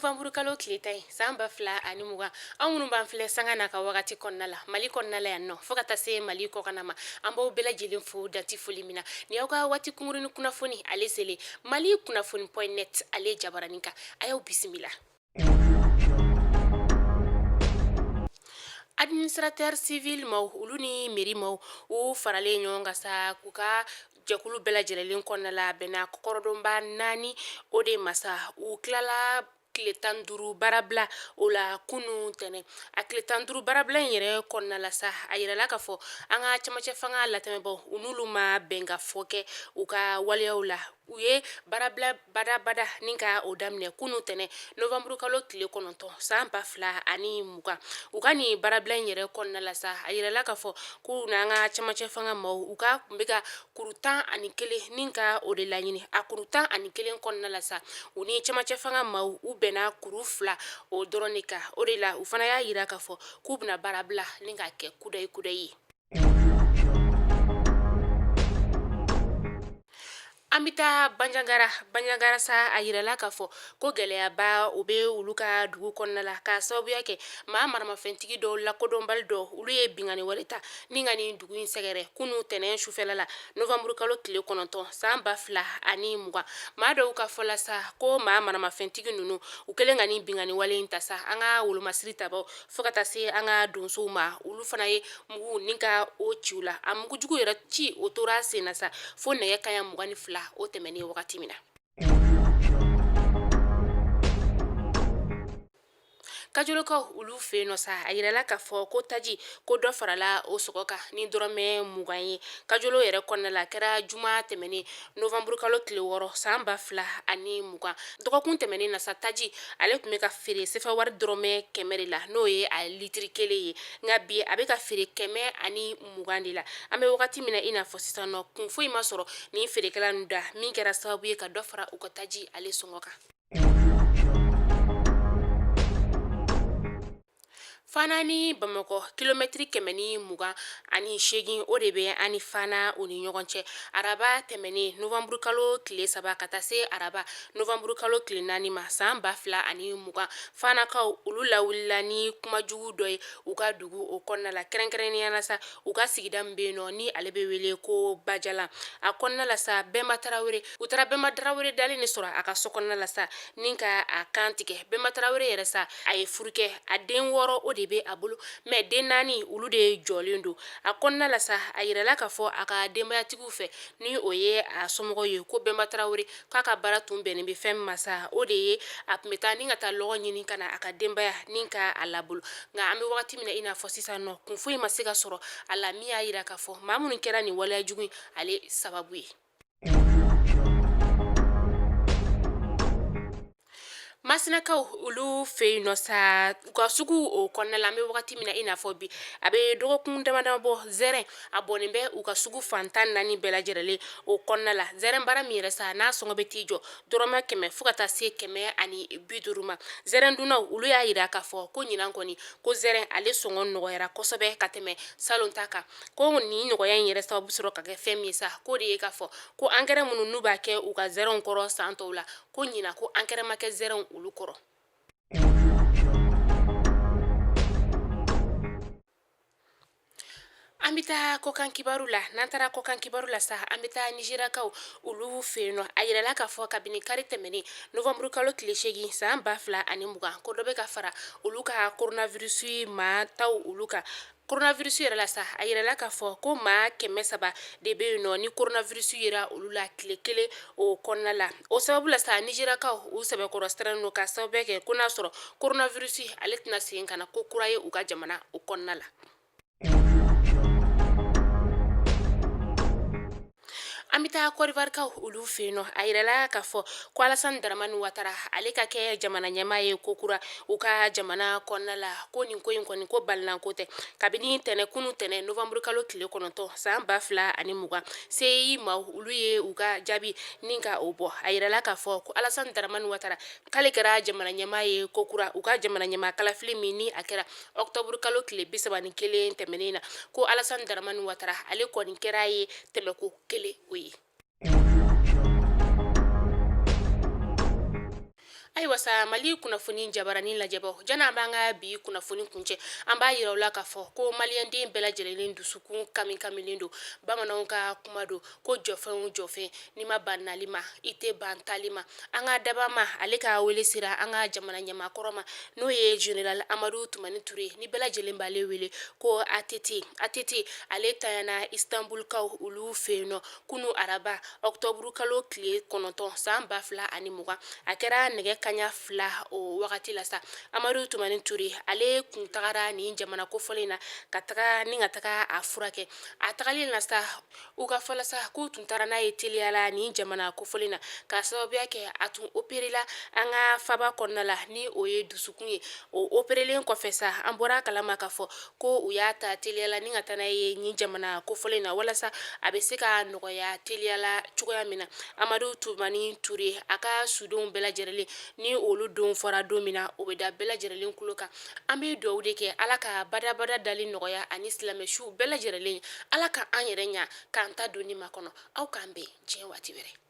Novanburu kalo tile 10 ye san 2020. Aw minnu b'an filɛ sanga n'a ka wagati kɔnɔna la, Mali kɔnɔna la yan nɔ, fo ka taa se Mali kɔkanna ma, an b'aw bɛɛ lajɛlen fo dati foli min na. Ni aw ka waati kunkurunnin kunnafoni ale selen Mali kunnafoni point net ale jabaranin kan, a y'aw bisimila. Administrateur civil maaw, olu ni mairie maaw, u faralen ɲɔgɔn kan sa k'u ka jɛkulu bɛɛ lajɛlen kɔnɔna la, a bɛnna kɔkɔrɔdonba naani o de ma sa. U tilala tile 15 baarabila o la kunun tɛnɛn. A tile 15 baarabila in yɛrɛ kɔnɔna la sa, a yirala k'a fɔ an ka camancɛ fanga latɛmɛbaw, u n'olu ma bɛnkan fɔ kɛ u ka waleyaw la. U ye baarabila badabada ni ka o daminɛ kunun tɛnɛn novanburu kalo tile 9 san 2020. U ka nin baarabila in yɛrɛ kɔnɔna la sa, a yirala k'a fɔ k'u n'an ka camancɛ fanga maaw, u ka tun bɛ ka kuru 11 ni ka o de laɲini. A kuru 11 kɔnɔna la sa, u ni camancɛ fanga maaw, u bɛnna kuru 2 o dɔrɔn de kan. O de la u fana y'a yira k'a fɔ k'u bɛna baarabila ni k'a kɛ kudayi kudayi ye. An bɛ taa Banjagara. Banjagara sa, a yirala k'a fɔ ko gɛlɛyaba o bɛ olu ka dugu kɔnɔna la, k'a sababuya kɛ maa maramafɛntigi dɔw lakodɔnbali dɔw, olu ye binkanni wale ta ni ka nin dugu in sɛgɛrɛ kunun tɛnɛn sufɛla la novanburu kalo tile 9 san 2020. Maa dɔw ka fɔ la sa, ko maa maramafɛntigi ninnu, u kɛlen ka nin binkanni wale in ta sa, an ka wolomasiri tabaw fo ka taa se an ka donsow ma, olu fana ye mugu ni ka o ci u la. A mugujugu yɛrɛ ci o tora sen na sa fo nɛgɛ kanɲɛ 22 o tɛmɛnen wagati min na. Kajolokaw olu fɛ yen nɔ sa, a yirala k'a fɔ ko taji ko dɔ farala o sɔngɔ kan ni dɔrɔmɛ 20 ye Kajolo yɛrɛ kɔnɔna la. A kɛra juma tɛmɛnen novanburu kalo tile 6 san 2020. Dɔgɔkun tɛmɛnen na sa, taji ale tun bɛ ka feere sefa wari dɔrɔmɛ 100 de la, n'o ye a litiri kelen ye, nka bi a bɛ ka feere 120 de la. An bɛ wagati min na i n'a fɔ sisan nɔ, kun foyi ma sɔrɔ nin feerekɛla ninnu da min kɛra sababu ye ka dɔ fara u ka taji ale sɔngɔ kan. Fana ni Bamakɔ, kilomɛtiri 128 o de bɛ an ni Fana o ni ɲɔgɔn cɛ. Araba tɛmɛnen novanburu kalo tile 3 ka taa se araba novanburu kalo tile 4 ma san 2020, Fanakaw olu lawulila ni kumajugu dɔ ye u ka dugu o kɔnɔna la, kɛrɛnkɛrɛnnenya la sa u ka sigida min bɛ yen nɔ ni ale bɛ wele ko Bajalan. A kɔnɔna la sa, Bɛnba Tarawele, u taara Bɛnba Tarawele dalen de sɔrɔ a ka so kɔnɔna la sa ni ka a kan tigɛ. Bɛnba Tarawele yɛrɛ sa, a ye furu kɛ, a den 6 o de bɛ a bolo, mais den 4 olu de jɔlen don. A kɔnɔna la sa, a yirala k'a fɔ a ka denbayatigiw fɛ, ni o ye a somɔgɔw ye, ko Bɛnba Tarawele k'a ka baara tun bɛnnen bɛ fɛn min ma sa, o de ye a tun bɛ taa ni ka taa lɔgɔ ɲini ka na a ka denbaya ni ka a labolo. Nka an bɛ wagati min na i n'a fɔ sisan nɔ, kun foyi ma se ka sɔrɔ a la min y'a yira k'a fɔ maa minnu kɛra nin waleya jugu in ale sababu ye. Masinakaw olu fɛ yen nɔ sa, u ka sugu o kɔnɔna la, an bɛ wagati min na i n'a fɔ bi, a bɛ dɔgɔkun dama dama bɔ, zɛrɛn a bɔnnen bɛ u ka sugu fan 14 bɛɛ lajɛlen o kɔnɔna la. Zɛrɛn bara min yɛrɛ sa, n'a sɔngɔ bɛ t'i jɔ dɔrɔmɛ 100 fo ka taa se 150 ma. Zɛrɛn dunnaw olu y'a yira k'a fɔ ko ɲinan kɔni, ko zɛrɛn ale sɔngɔ nɔgɔyara kosɛbɛ ka tɛmɛ salon ta kan. Ko nin nɔgɔya in yɛrɛ sababu sɔrɔ ka kɛ fɛn min ye sa, k'o de ye k'a fɔ ko angɛrɛ minnu n'u b'a kɛ u ka zɛrɛnw kɔrɔ san tɔw la, ko ɲinan ko angɛrɛ ma kɛ zɛrɛnw olu kɔrɔ. An bɛ taa kɔkan kibaru la. N'an taara kɔkan kibaru la sa, an bɛ taa Nizeriyakaw olu fɛ yen nɔ. A yirala k'a fɔ kabini kari tɛmɛnen novanburu kalo tile 8 san 2020, ko dɔ bɛ ka fara olu ka coronavirus maa taw olu kan. Coronavirus yɛrɛ la sa, a yirala k'a fɔ ko maa 300 de bɛ yen nɔ ni coronavirus yera olu la tile kelen o kɔnɔna la. O sababu la sa, Nizeriyakaw u sɛbɛkɔrɔ sirannen don k'a sababu kɛ ko n'a sɔrɔ coronavirus ale tɛna segin ka na ko kura ye u ka jamana o kɔnɔna la. An bɛ taa Kɔdiwarikaw olu fɛ yen nɔ. A yirala k'a fɔ ko Alasani Daramani Watara ale ka kɛ jamana ɲɛmaa ye ko kura u ka jamana kɔnɔna la, ko nin ko in kɔni ko balinako tɛ. Kabini tɛnɛ kunu tɛnɛ novanburu kalo tile 9 san 2020, CEI maaw olu ye u ka jaabi ni ka o bɔ. A yirala k'a fɔ ko Alasani Daramani Watara k'ale kɛra jamana ɲɛmaa ye ko kura u ka jamana ɲɛmaa kalafili min ni a kɛra ɔkutɔburu kalo tile 31 tɛmɛnen na, ko Alasani Daramani Watara ale kɔni kɛra ye tɛmɛko kelen o ye. Ayiwa sa, Mali kunnafoni jabaranin lajɛbaw, janni an b'an ka bi kunnafoni kuncɛ, an b'a yira aw la k'a fɔ ko maliyɛnden bɛɛ lajɛlen dusukun kami kamilen don. Bamananw ka kuma don ko jɔfɛn o jɔfɛn, n'i ma ban nali ma, i tɛ ban taali ma. An ka dabama ale ka wele sera an ka jamana ɲɛmaakɔrɔ ma, n'o ye général Amadu Tumani Ture, ni bɛɛ lajɛlen b'ale wele ko ATT. ATT ale tanyana Istanbulkaw olu fɛ yen nɔ kunu araba, ɔkutɔburu kalo tile 9, san 2020. A kɛra nɛgɛ kaɲa 2 o wagati la sa. Amadu Tumani Ture ale kun tagara nin jamana kofɔlen na ka taga ni ka taga a furakɛ. A tagalen na sa, u ka fɔ la sa, k'u tun taara n'a ye teliya la nin jamana kofɔlen na, k'a sababuya kɛ a tun operela an ka faba kɔnɔna la, ni o ye dusukun ye. O operelen kɔfɛ sa, an bɔra a kalama k'a fɔ ko u y'a ta teliya la ni ka taa n'a ye nin jamana kofɔlen na, walasa a bɛ se ka nɔgɔya teliya la cogoya min na. Amadu Tumani Ture a ka sudenw bɛɛ lajɛlen, ni olu don fɔra don min na, o bɛ da bɛɛ lajɛlen tulo kan. An bɛ dugawu de kɛ, Ala ka badabada dali nɔgɔya ani silamɛsu bɛɛ lajɛlen. Ala ka an yɛrɛ ɲa k'an ta donni makɔnɔ. Aw k'an bɛn diɲɛ waati wɛrɛ.